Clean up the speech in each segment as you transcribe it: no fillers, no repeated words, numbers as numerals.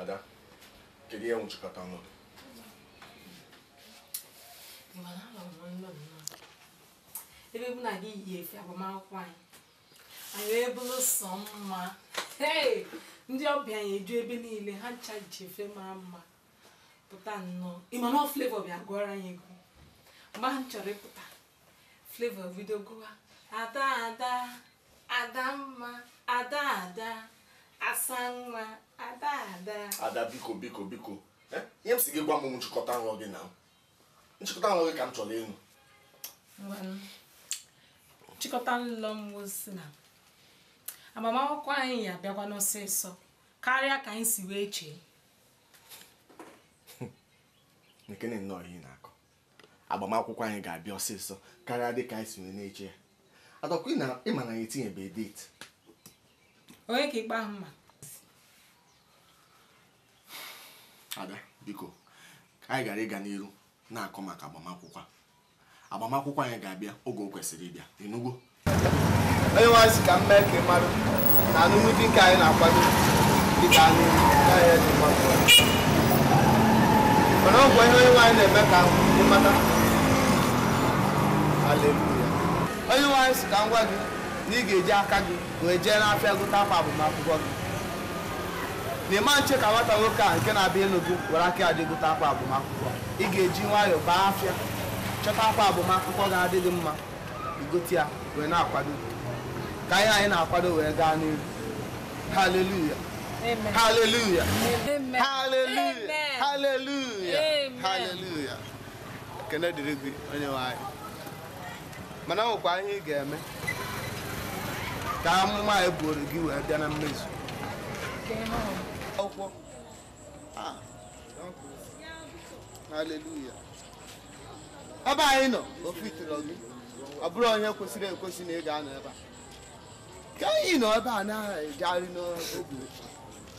Ada, kedu ihe nwụchikọta ọnụ gị? Ebe mụ na gị yi efe agbamakwụkwọ anyị, anyị wee bụrụ sọ mma. Hey! Ndị ọbịa anyị eju ebe niile, ha ncha ji efe mara mma pụta nnọọ. Ị ma na ọ Flavour bịa gụọrọ anyị egwu. Mgbe ahụ m chọrọ ịpụta, Flavour bido gụwa ada ada ada mma ada ada asa nwa ada ada. Ada biko biko biko. Ihe m si gị gwa m nchịkọta nrọ gị na nchịkọta nrọ gị ka m chọrọ ịnụ. Nchịkọta nlọ m si na agbamakwụkwọ anyị ya abịakwa n'ọsịsọ karịa ka anyị si wee chee. Nkene nnọọ ihe na-akọ. Agbamakwụkwọ anyị ga-abịa ọsịsọ karịa dị ka anyị si wee na-eche ya. Adọkwa ịma na anyị etinyebe date. Onye ka ikpe ahụ mma? Ada, biko, ka anyị gara ịga n'iru na-akọ maka agbamakwụkwọ. Agbamakwụkwọ anyị ga-abịa oge o kwesịrị ịbịa. Ịnụgo? Onye nwaanyị si ka m mee ka ị mara na alụmdi nke anyị na-akwado dịka anụ ahịa dị mma. Mana ọ bụ ihe onye nwaanyị na-eme ka ị mata. Haleluya. Onye nwaanyị si ka m gwa gị na ị ga-eji aka gị wee jee n'afịa gote akwa agbamakwụkwọ gị. Na ịma nche ka nwata nwoke a nke na-abịa ịlụ gị were aka ya jee gote akwa agbamakwụkwọ. Ị ga-eji nwayọọ baa afịa chọta akwa agbamakwụkwọ ga-adị gị mma, igote ya wee na-akwado ka ihe anyị na-akwado wee gaa n'ihu. Haleluya. Haleluya. Haleluya. Haleluya. Haleluya. Ekene dịrị gị onye nwe anyị. Mana ọ nwekwa ihe ị ga-eme ka amụma anyị buoro gị wee bịa na mmezu. Akwụkwọ. Haleluya. Ebe anyị nọ ofu itiri gị ọ bụrụ onye kwesịrị ekwesị na ị ga-anọ ebe a ka anyị nọ ebe a na-ejegharị n'ogbe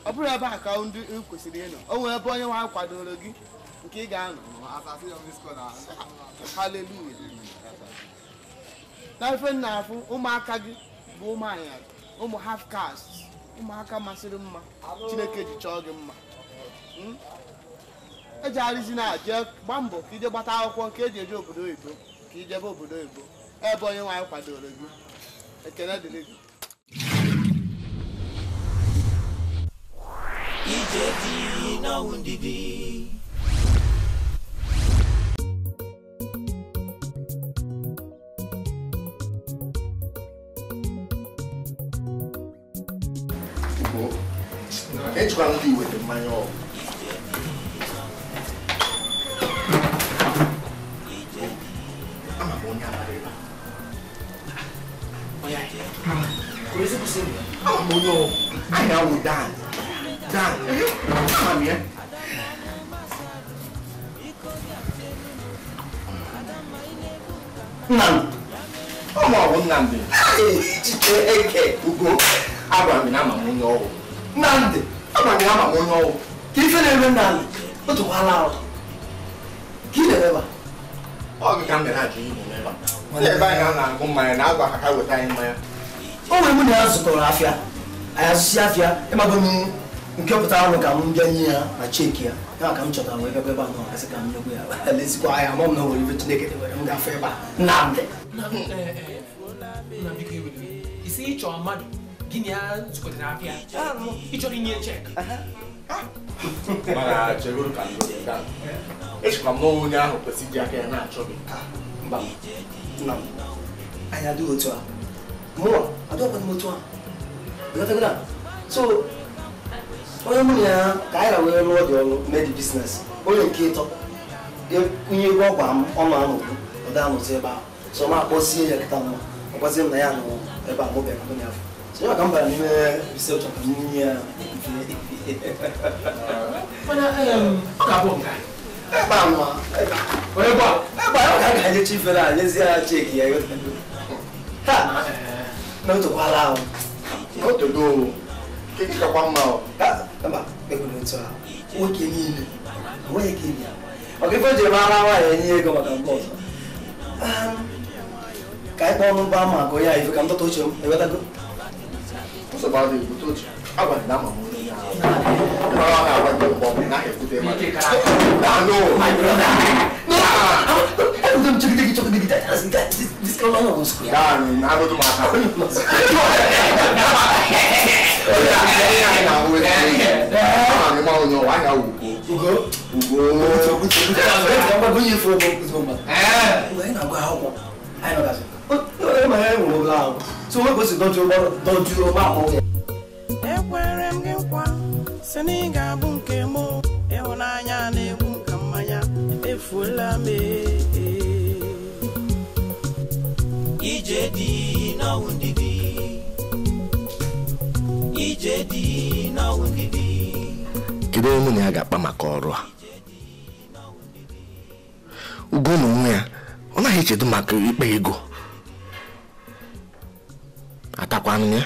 ọ bụrụ ebe a ka ndị kwesịrị ịnọ o nwere ebe onye nwaanyị kwadoro gị nke ị ga-anọ. Haleluya. Na ife nna afụ ụmụaka gị bụ ụmụ anyarị, ụmụ half caste, ụmụaka masịrị mma Chineke ji chọọ gị mma. Ejegharịzi na jee gbaa mbọ ka ije gbata akwụkwọ nke eji eje obodo oyibo ka ijebe obodo oyibo ebe onye nwaanyị kwadoro gị. Ekele dịrị gị. Ije dị n'ọnwụ ndidi. Ejikwa ndị iweta mmanya ọgwụ. Ama m onye abalị ebe a. Ama m onye ọgwụ. Anyị awụ Dan. Dan. Ama m ya. Nnamdi. Ọ ma ọ bụ Nnamdi. Eke Ugo. Agwara m na ama m onye ọgwụ. Nnamdi. Agwara m na ama m onye ọgwụ. Ka ife na-eme Nnamdi, o tokwala ahụ. Ka ị na-eme ebe a? Ọ gị ka m gara ajụ ihe na-eme ebe a. Ndị ebe anyị na-aṅụ mmanya na-agwa ha ka weta anyị mmanya. O nwere mụ na ya zụtara afịa. Anyị azụsi afịa, ịmago m nke pụtara ọnụ ka m bịa nye ya ma cheki ya. Ya ka m chọtara wee bịakwa ebe a nọ kasị ka m nyekwa ya. Lezikwa ahịa, ama m na o nwere ife Chineke debere m ga-afụ ebe a. Nnamdi. Nnamdi ka ewere. Isi ịchọ mmadụ gịnị ya zụkọtara afịa. Ị chọrọ inye chek. Mana chegoro ka ndị Dan. Echekwa m na onye ahụ kwesịrị iji aka ya na-achọ gị. Mba, nna m, anyị adịghị otu a. Mụnwa, adịghịkwa m otu a. Ịghọtago? So, onye mụ na ya ka anyị wee rụọ dị ọrụ mee dị biznes, onye nke ịtọ onye ego ọgwa m ọnụ anọgbu ọ da anọzi ebe ahụ. So ma akpọzie ya kịta mma, ọ gwazie m na ya nọ ebe a mụbịa ka mụ na ya afọ. So ya ka m bara n'ime research ka m nye ya ife. Mana ọ ga-abụ nke a. Ebe a nwa, ebe a. Ebe a ọ ga-aga chi fere a nyezie ya cheki ya ịghọtago. Ha! Na otokwala ahụ. Otogo. Kedu kakwa mma ọ? Mba, ekwere otu a. Nwoke niile, onweghị ka ibi ya. Maka ife o ji mara nwaanyị enye ego maka nke ọzọ. Ka anyị kpọọ n'ụba ma ka onye a ife ka m dọta oche m, ịghọtago? Nsogbu adịghị bute oche. Agwara m na ama m onye ahụ. Mara ọ na-agwa gị mgbe ọ bụla naghị ebute mmadụ. No, my brother. No, I'm this kind of school. Dan, agụdụ m aka. Ugo. Ugo. Ekwere m gị nkwa sị na ị ga-abụ nke mụ, ịhụnanya na-egbu nka mmanya efuola m. Ije dị n'ọnwụ ndidi. Ije dị n'ọnwụ ndidi. Kedu onye mụ na ya ga-akpa maka ọrụ a? Ugo na onwe ya ọ naghị echedo maka ikpe ego. Atakwanụ ya.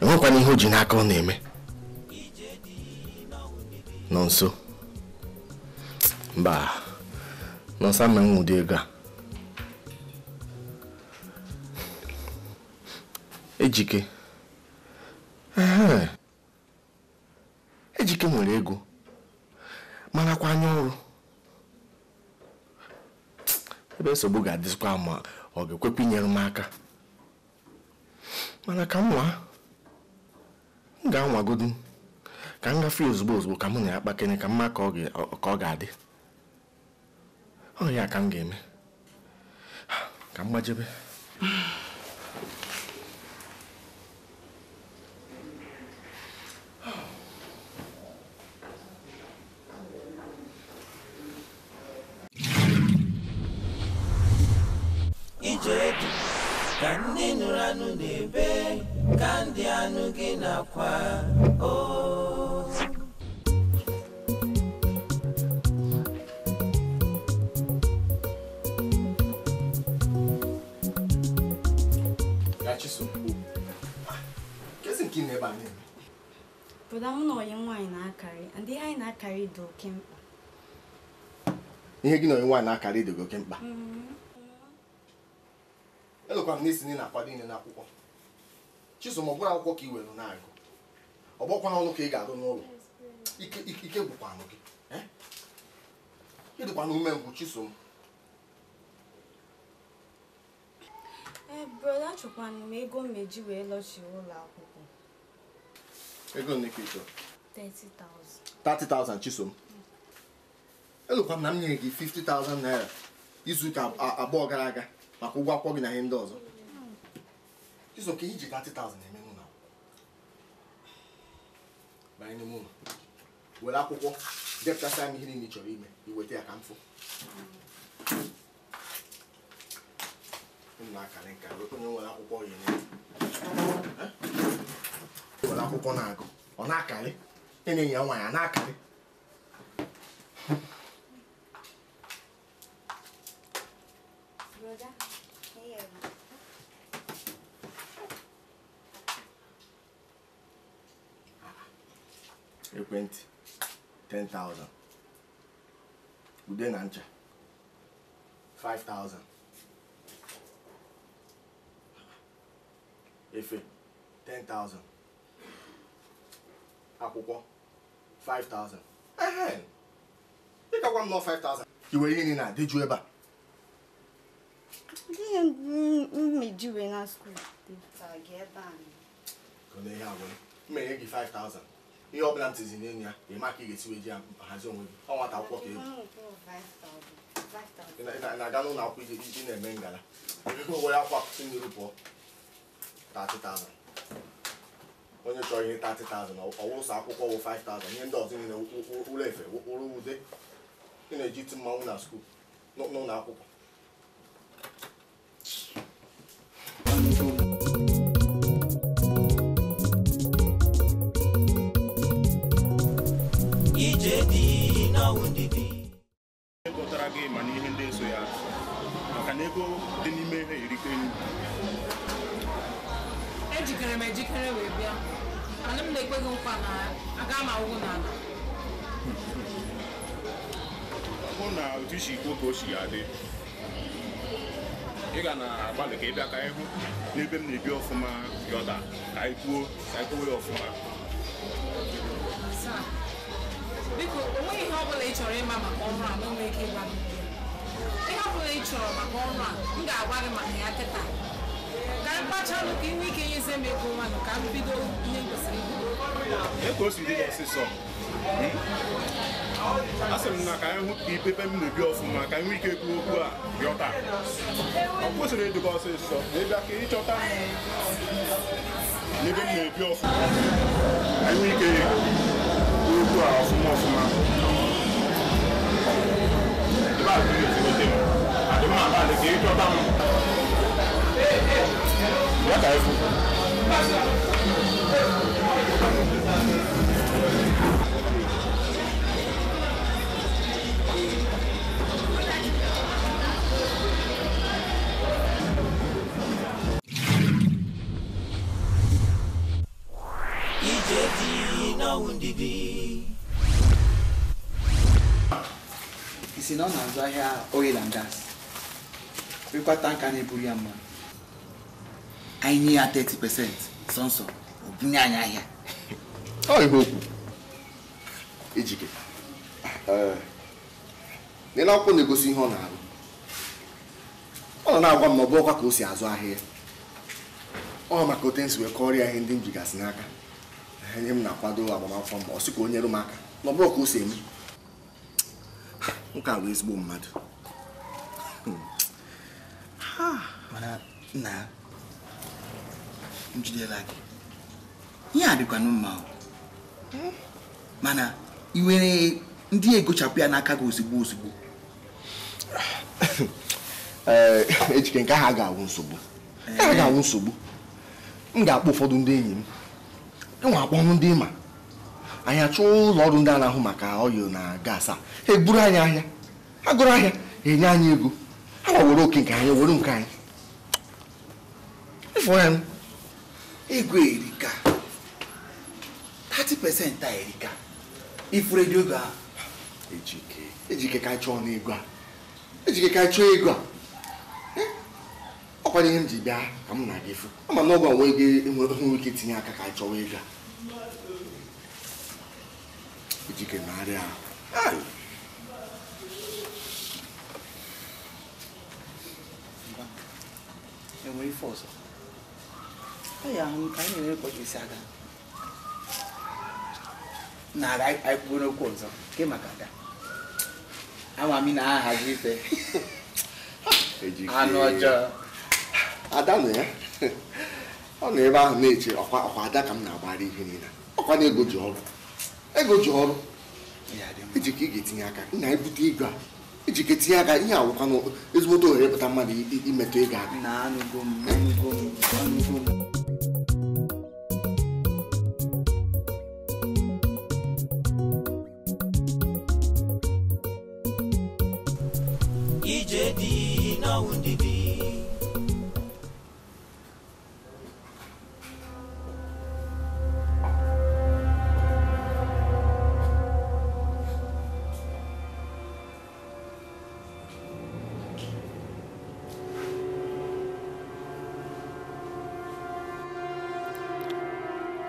Enwekwana ihe o ji n'aka ọ na-eme. Nọ nso. Mba, nọ nso ama m ụdị ego a. Ejike. Ejike nwere ego, marakwa anya ọrụ. Ebe nsogbu ga-adịzikwa ma ọ ga-ekwekwa inyere m aka. Mana ka m nwaa, m ga-anwagodu ka m gafee ozugbo ozugbo ka mụ na ya kpakene ka mma ka ọ ga-adị. Ọ ya ka m ga-eme. Ka m gbajebe. Ije dị ka ndị nụrụ anụ na-ebe ka ndị anụ gị na-akwa o. Chisom. Kezi nke ị na-ebe a na-eme? Brọda, mụ na onye nwaanyị na-akarị, and ihe anyị na-akarị dị oke mkpa. Ihe gị na onye nwaanyị na-akarị dị oke mkpa? Elokwa m n'isi na ị na-akwado ine n'akwụkwọ. Chisom, ọ bụrụ akwụkwọ ka ị were na-agụ, ọ bụrụkwa n'ọnụ ka ị ga-arụ n'ụlọ. Ike gwụkwanụ gị. Ị dịkwa n'umengwụ, Chisom. Ee, brọda, achọkwanụ m ego m eji wee lọchie ụlọ akwụkwọ. Ego ole ka ị chọrọ? 30,000. 30,000, Chisom. Elokwa m na m nyere gị 50,000 naira izuụka 2 gara aga maka ụgwọ akwụkwọ gị na ihe ndị ọzọ. Chisom, ka ihe iji 30,000 eme n'ụlọ akwụkwọ? Banye n'ime ụlọ, were akwụkwọ depụtasịa m ihe niile ị chọrọ ime, i weta ya ka m fụ. M na-akarị nka onye nwere akwụkwọ ya enye. Were akwụkwọ na-agụ, ọ na-akarị, enyi ya nwaanyị a na-akarị. Brọda, ihe ya. Ekwentị 10,000, ude na ncha 5,000, efe 10,000, akwụkwọ 5,000. Ehe, ị gakwa m nọ 5,000. I were ihe niile adịju ebe a. Ihe m eji wee na skuul dịpụtara gị ebe a. Ka ọ na-ehe agwụ m menye gị 5,000. Ihe ọbụla m tizi n'enyi ya, ị ma ka ị ga-esi wee ji ya hazie onwe gị. Ọ nwata akwụkwọ ka ego. Ị na-aga n'ụlọ akwụkwọ iji na-eme ngala. Ego were akwa si n'iru pụọ. 30,000. Onye chọrọ ihe 30,000, ọ wụrụ sọ akwụkwọ wụ 5,000. Ihe ndị ọzọ niile ụlọ efe, ụrụ ude. Ị na-eji iti mmanwụ na skuul, n'ụlọ akwụkwọ. Gọtara gị mana ihe ndị nso ya maka na ego dị n'ime ihe erike nri. Ejikere m ejikere wee bịa, mana m na-ekwe gị nkwa na aga m awụ n'ala. Ọ bụrụ na otu isi ikwu ka o si adị, ị ga na-agbalị ka ị bịa ka anyị hụ n'ebe m na-ebi ọfụma yọta ka anyị kwuo ya ọfụma. Biko, o nweghị ihe ọ bụla ị chọrọ ịma maka ọrụ a na o nwere ike ịgwa m. Ihe ọ bụla ị chọrọ maka ọrụ a, m ga-agwa gị maka ya kịta. Ka m kpachalụ ka ị nwee ike inyezie m ego nwanụ ka m bido ihe m kwesịrị ibido. Ee, ka o si dị gị ọsịsọ. A sị m na ka anyị hụ ka ebe m na-ebi ọfụma ka anyị nwee ike kwuo okwu a yọta. Ọ kwesịrị ịdị gị ọsịsọ na ịbịa ka ịchọta m n'ebe m na-ebi ọfụma. Anyị nwee ike okwu a ọfụma ọfụma. Ebe a ka ị ga-esi nweta m. Adị m abalị ka ịchọta m. Ya ka anyị fụ. Isi na ọ na-azụ ahịa oil and gas, rekwa tanka na-eburu ya mmanụ. Anyị nye ya 30% sọnsọ, o bunye anyị ahịa. Ọ ihe okwu Ejike, n'ele akwụkwọ na-egosi ihe ọ na-arụ. Ọ nọ na-agwa m na ọ bụ ọkwa ka o si azụ ahịa. Ọ maka otu esi wee kọrọ ya ihe ndị m jigasị n'aka. Ihe m na-akwado agbamakwụkwọ m, ọ sị ka o nyere m aka na ọ bụrụ ka o si eme. Nke a bụ ezigbo mmadụ. Mana nna m jidela gị. Ihe a dịkwanụ mma o. Mana i nwere ndị egochapụ ya n'aka gị ozugbo ozugbo. Ee, Ejike, nke ahụ ga-awụ nsogbu. Nke ahụ ga-awụ nsogbu. M ga-akpọ ụfọdụ ndị enyi m. Enwe akpọ ọnụ ndị ịma. Anyị achọ ụlọ ọrụ ndị a na-ahụ maka oil na gas a. Ha eburu anyị ahịa. Ha gụrụ ahịa, ha enye anyị ego. Ha were oke nke anyị, were nke anyị. Ịfụ ya. Ego erika. 30% a erika. Ifuru ego a. Ejike ka chọọ n'ego a. Ejike ka chọọ ego a. Ọkwa ihe m ji bịa ka m na-aga efu. Ama na ọgwụ a nwee ike tinye aka ka chọwa ego a. Ejike narị ahụ. Enwere ife ọzọ. Anyị ahụ ka anyị na-ere ka ọ ga-esi aga. Na anyị kwuo n'okwu ọzọ ke maka ada. Ama m na ahazi ife. Anụ ọjọọ. Ada nọ ya. Ọ nọ ebe ahụ na-eche ọkwa ada ka m na-agbara ihe niile. Ọkwa na ego ji ọrụ. Ego ji ọrụ. Ejike ị ga-etinye aka. Nna ebute ego a. Ejike tinye aka ihe awụkwa na ezigbote ohere pụta mmadụ imetụ ego aka. Na anụgo m anụgo m anụgo m. Ije dị n'ọnwụ ndidi.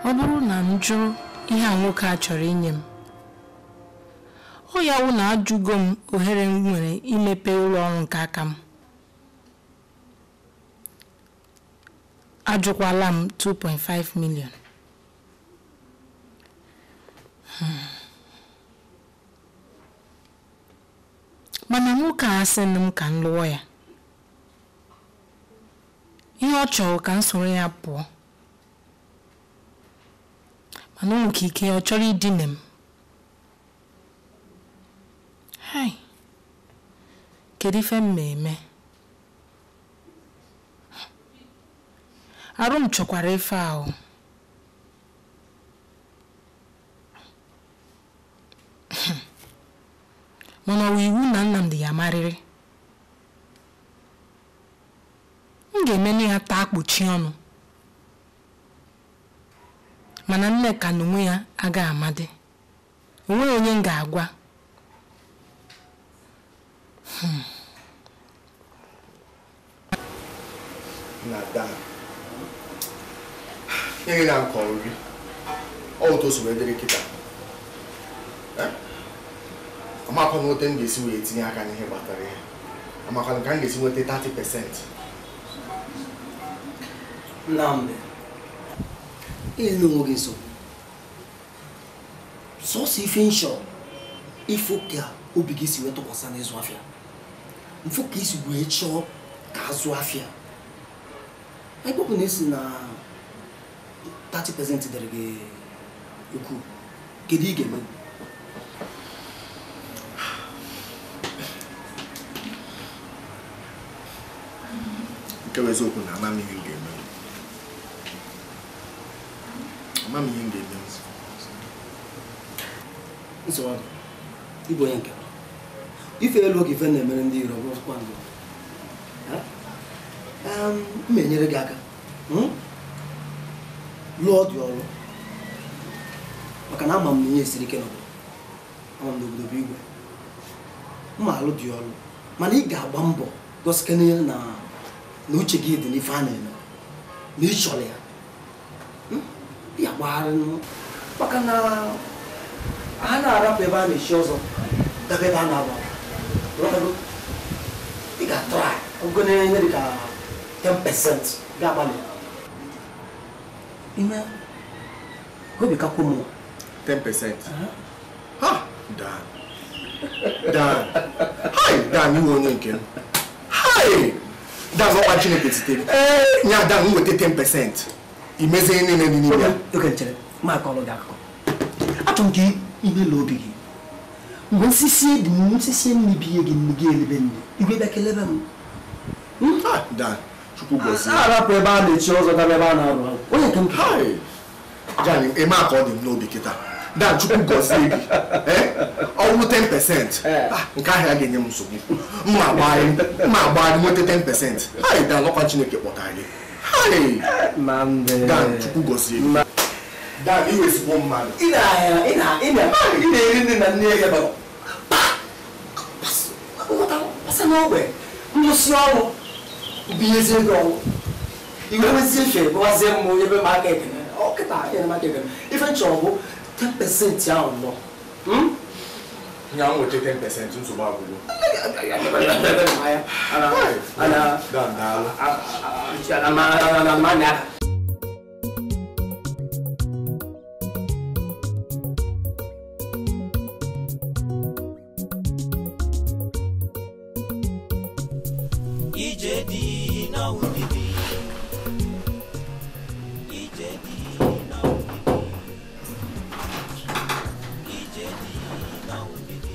Ọ bụrụ na m jụrụ ihe a nwoke a chọrọ inye m, ọ ya wụ na ajụgo m ohere m nwere imepe ụlọ ọrụ nke aka m. Ajụkwala m 2.5 million. Mana nwoke a asị m ka m lụọ ya. Ihe ọ chọrọ ka m soro ya pụọ. Mana o nwere ike ọ chọrọ idina m. Hai, kedu ife m na-eme? Arụ m chọkwara ife ahụ. Mana ọ wụ iwu na Nnamdi ya amarịrị. M ga-emenụ ya taa kpuchie ọnụ. Mana Nneka n'onwe ya agaghị amadị. O nweghị onye m ga-agwa. Na Dan, ihe na nke ọrụ gị, ọ otu o si wee dịrị kịta. Amakwa na ote m ga-esi wee tinye aka n'ihe gbasara ihe. Amakwa ka m ga-esi nweta 30%. Nnamdi, ịlụ onwe gị nsogbu. Sọsọ ife nshọ ifo ka obi gị si wee tụkwasị n'ịzụ afịa. Mfo ka isi wee chọọ ka azụ afịa. Anyị kpọpụ na esi na 30% dịrị gị ukwu. Kedu ị ga-eme? Nke bụ eziokwu na ama m ihe m ga-eme. Ama m ihe m ga-eme. Nsogbu ịbụ onye nke ife elu oge ife na-emere ndị iro bụrụkwa ndụ. M enyere gị aka lụọ dị ọrụ maka na ama m na ihe siri ike n'obodo. Ama m na obodo bụ igwe. Mma alụ dị ọrụ mana ị ga-agba mbọ gosikene na uche gị dị n'ife a na-eme na ị chọrọ ya. Ị agbagharị maka na a na-arapụ ebe a na-echi ọzọ gaba ebe a na-agba. Ị ga-atrai ogo na-enye dị ka 10% ga-agbalị ime obi kakwu mụ 10%. Ha! Dan. Dan. Hai! Dan, iwe onye nke m. Hai! Dan, ọkwa Chineke zitere. Nya Dan, m weta 10%. Imezi ihe niile dị n'ime ya. Oge nchere, ma akọrọ gị akụkọ. Achọrọ m ka imela obi gị. Mgbe nsisi dị m nsisi nri bi gị nri gị elebe nri. Igwe bịa kelebe m. Dan, Chukwu gọzie. A-arapụ ebe a na-echi ọzọ gaba ebe a na-arụ ọrụ. Onye nke m. Hai! Jan, eme aka ọ dị m n'obi kịta. Dan, Chukwu gọzie gị. Ọ wụ 10%. Nke ahụ ya ga-enye m nsogbu. Mma agbagharị nweta 10%. Hai, Dan, ọkwa Chineke kpọtara gị. Dan Chukwu gozie. Dan iwe ezigbo mmadụ. Ị na-eri nne na nne ya bara. Pasa n'ogbe nrụsị ọrụ binyezie ego ọrụ iwe nwezie efe gbawazie mmụ ebe m aka ekene ọ kịta nyere m aka ekene ife m chọrọ bụ 10% ahụ nọ. Nya m nweta 10% nsogbu agwụgo. Dan daalụ.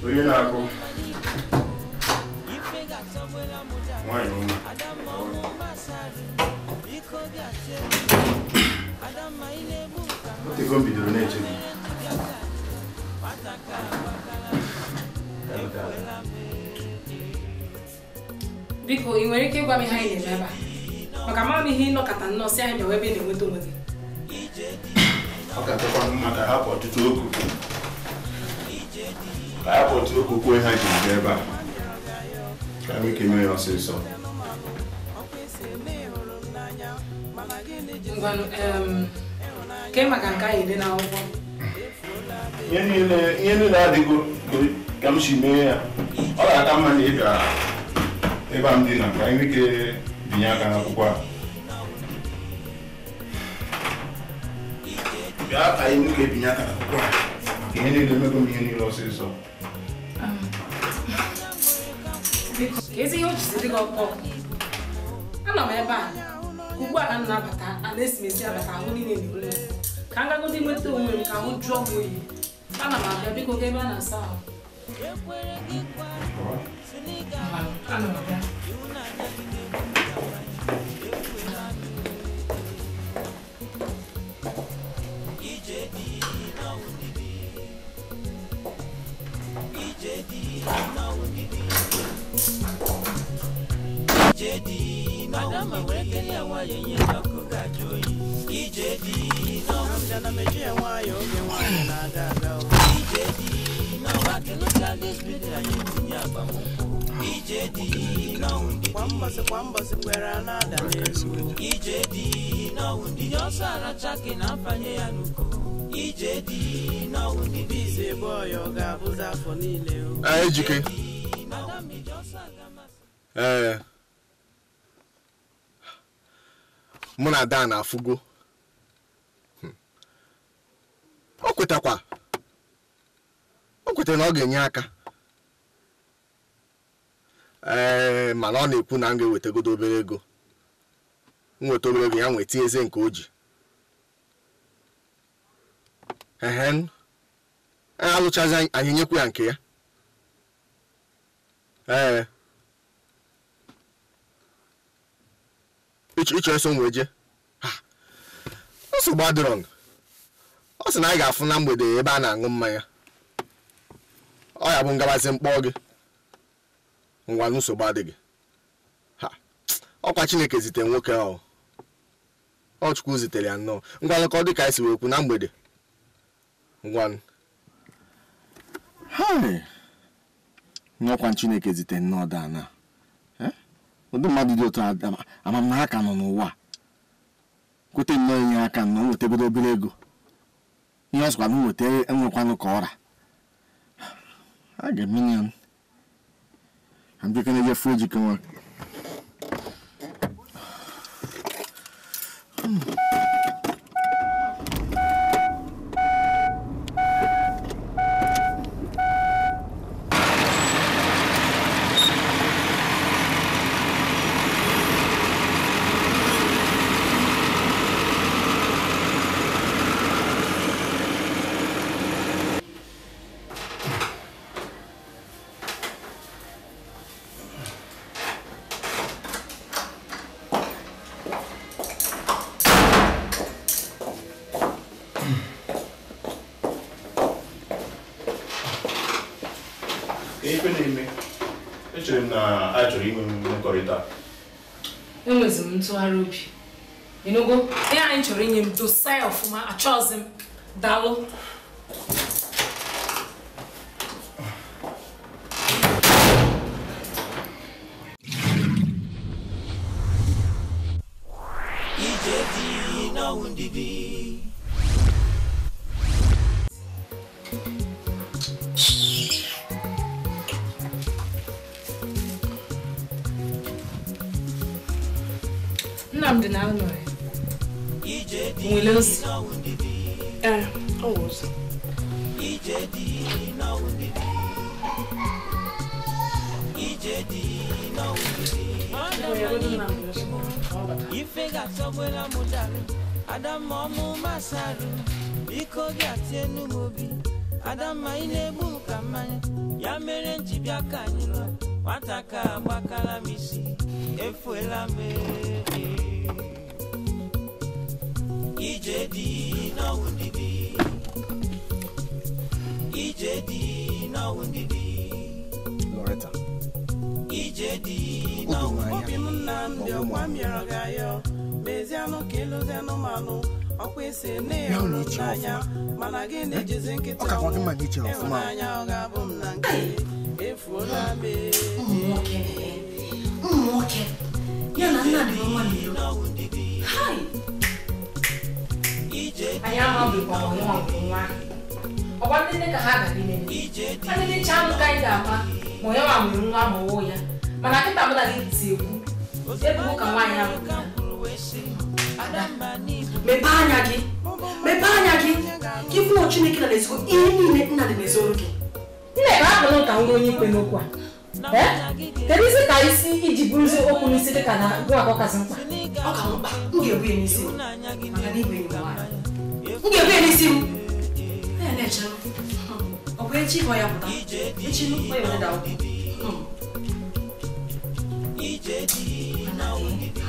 Onye na-akụ nwanyị ọma. Otego m bidoro na-eche gị. Biko, ị nwere ike ịgwa m ihe anyị na-eme ebe a? Maka ama m ihe ịnọkọta nnọọ si anyị bịawa ebe ị na-enweta onwe gị. Ọ ga-adịkwa mma ka hapụ ọtụtụ okwu. Ka hapụ ọtụtụ okwu kwuo ihe anyị ji bịa ebe a. Ka anyị ike mee ya ọsịsọ. Ngwanụ, kee maka nke anyị ede n'akwụkwọ. Ihe niile adịgo ka m si mee ya. Ọ ga-aka mma na ị bịara ebe a m dị na ka anyị nwee ike binye aka n'akwụkwọ a. Bịa ka anyị nwee ike binye aka n'akwụkwọ a. Maka ihe niile emego m ihe niile ọsịsọ. Biko, ka ezi ihe o jizi dị gị ọkpọ. Anọ m ebe a ugbu a ka m na-abata, a na-esi m esi abata ahụ niile na-enwe m. Ka m gagodi nweta onwe m ka ahụ jụọ m oyi. Ana m abịa biko ka ebe a na-asa ahụ. Ana m abịa. Ejike. Ee. Mụ na Dan afụgo. O kwetakwa. O kwetara na ọ ga-enye aka. Ee, mana ọ na-ekwu na m ga-ewetagodo obere ego. M nweta obere ego ya nweta eze nke o ji. Ehen. Alụchazi anyị nyekwu ya nke ya. Ee. Ịchọ eso m wee jee. Nsogbu adịrọ. Ọ sị na anyị ga-afụ na mgbede ebe a na-aṅụ mmanya. Ọ ya bụ ngabazi mkpọ gị. Ngwa nsogbu adịghị. Ọkwa Chineke zitere nwoke ahụ. Ọ Chukwu zitere ya nnọọ. Ngwanụ ka ọ dị ka anyị si wee kwu na mgbede. Ngwanụ. N'ọkwa Chineke zitere nnọọ dana. Ụdị mmadụ dị otu ama m na ha ka nọ n'ụwa. Kwete nnọọ inye aka nnọọ nwetagodo obere ego. Ihe ọ sịkwa na nweta enwekwanụ ka ọra. A ga-eme ya. Ambikene je fuo Ejike nwa. Echere m na a chọrọ inwe mmekọrịta. Enwezi m ntụgharị obi. Ịnụgo ihe anyị chọrọ inye m dosa ya ọfụma achọghịzị m. Daalụ. Nnamdi na-anọ ya. Nwere ozi. Ee, ọ wụ ozi. Ife ga-atọgbela m darụ Adamma ọmụ masarụ biko bịa tienu m obi Adamma ị na-egbu m ka mmanya ya mere m ji bịa ka anyị lụọ nwata ka agbakala m isi efuela m ije dị n'ọwụ ndidi ije dị n'ọwụ ndidi Loretta ije dị n'ọwụ obi m Nnamdi ọkwa m yọrọ gị ayọ mezianụ ka ịlụzianụ manụ ọkwa isi na ịhụrụ m n'anya mana gị na-ejizi nkịtị ọnwụ ịhụnanya ọ ga-abụ m na nke efuola m. Ụmụ nwoke ya na Nnamdi nwa n'ilo. Hai! Anyị amabụkwa nwa nwa. Ọgwa ndị nne ka ha gara ime. Ha na-eche anụ ka anyị ga-ama ma onye nwa nwere nwa ma ọwụ ya. Mana kịta mụ na gị ti egwu. Ebubo ka nwaanyị ahụ ya. Mepee anya gị. Mepee anya gị. Ka ịfụ na Chineke na na-ezigbo ihe niile Nnamdi na-ezoro gị. Nne ka hapụrụ ka nwere onye ikpe n'okwu a. Kedu isi ka isi iji bụrụzi okwu n'isi dị ka na gụ akọ kasị mkpa? Ọ ka mkpa, m ga-ebu ya n'isi m. Maka na ịbụ enyi m nwaanyị. M ga-ebu ya n'isi m. Anya na-eche m. Ọ bụ echi ka ọ ya pụta. Echi nụ, ọ ya were ụkwụ.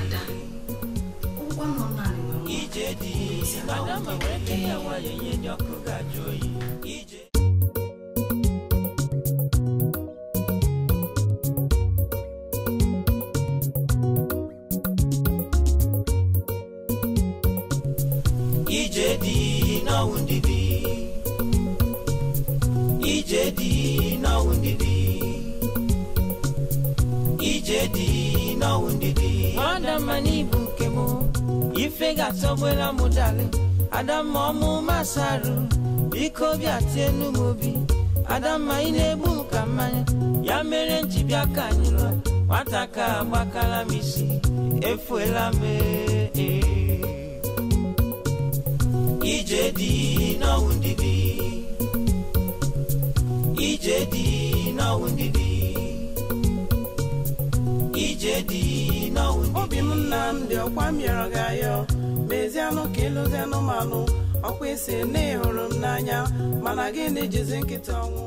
Ada, ụgwọ nọ naanị nwe nwa. Ije dị n'ọwụ ndidi ije dị n'ọwụ ndidi ije dị n'ọwụ ndidi Adamma n'ibu nke m ife ga-atọgbela m dalị Adamma ọmụ masarụ biko bịa tienu m obi Adamma ị na-egbu m ka mmanya ya mere m ji bịa ka anyị lụọ nwata ka agbakala m isi efuela m. Ije dị n'ọwụ ndidi ije dị n'ọwụ ndidi ije dị n'ọwụ ndidi obi m Nnamdi ọkwa m yọrọ gị ayọ mezianụ ka ịlụzianụ manụ ọkwa isi na ịhụrụ m n'anya mana gị na-ejizi nkịtị ọnwụ.